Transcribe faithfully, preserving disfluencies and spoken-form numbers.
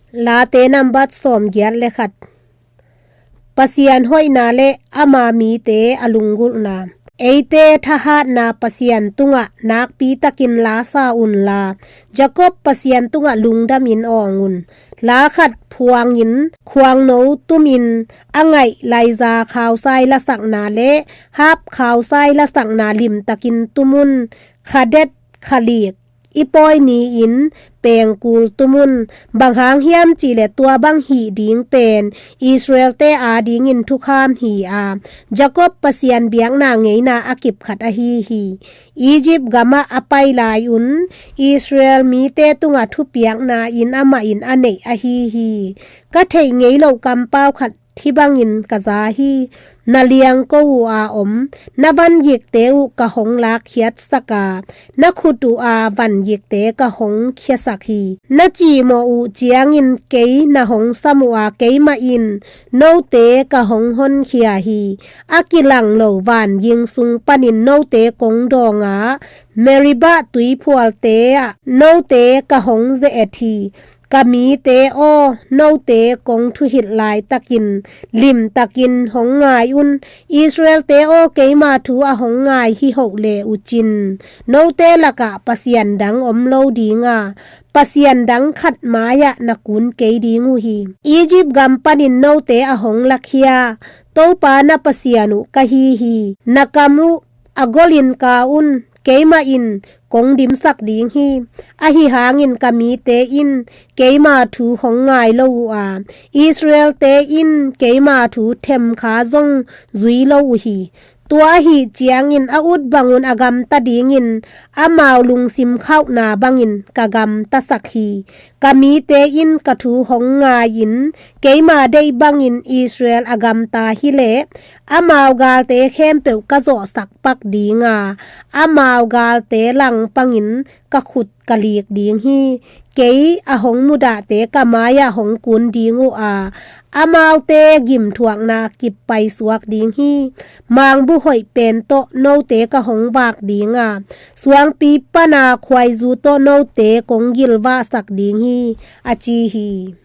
Late nambat sawmgiat le khat. Pasian hoihna le ama mite a lunggulhna. Eite thahatna Pasian tungah nakpitakin lasa unla, Jakob Pasian tungah lungdamin awng un. La khat phuangin khuangno tumin a ngaih laiza khausai lasakna le hap khausai lasakna limtakin tumun. Khadet khalik i pawi ni-in pengkul tumun. Bang hang hiam cihleh tua bang hih ding pen Israel-te adingin thukham hi a, Jakob Pasian biakna ngeina a kipkhat ahi hi. Egypt gamah a pai lai-un Israel mite tungah thupiakna in amah in a neih ahi hi. Ka theih ngei loh kampau khat hih bangin ka za hi. Na liangko uh a om na vanyikte uh ka hong lakkhiatsak a, na khut uh a vanyikte ka hong khiasak hi. Na cihmawh uh ciangin kei na hong sam uh a, keimah in note ka hong honkhia hi. A kilang lo vanying sung panin note kong dawng a, Meribah tuiphualte ah note ka hong ze-et hi. Ka mite aw, note kong thuhilh laitakin limtakin hong ngai un. Israel-te aw, keima thu a hong ngai hi hoh le uh cin, note lakah pasian dang om lo ding a, pasian dang khat mai-ah na kun kei ding uh hi. Egypt gam panin note a hong lakhia Topa na Pasian uh ka hi hi. Na kam uh a golin ka un, keimah in kong dimsak ding hi. Ahi hangin ka mite in keima thu hong ngai lo uh a, Israel-te in keima thu themkha zong zui lo uh hi. Tua ahi ciangin a ut bangun a gamta dingin amau lungsim khauhna bangin ka gamtasak hi. Ka mite in ka thu hong ngai-in keima deih bangin Israel a gamta hileh, amau galte khempeuh ka zawhsak pak ding a, amau galte langpangin ka khut ka lik ding hi. Kei a hong mudahte ka mai-ah hong kun ding uh a, amaute gimthuakna kip paisuak ding hi. Mangbuh hoih pen tawh note ka hong vak ding a, suangpi pana khuaizu tawh note kong gilvahsak ding hi, a ci hi.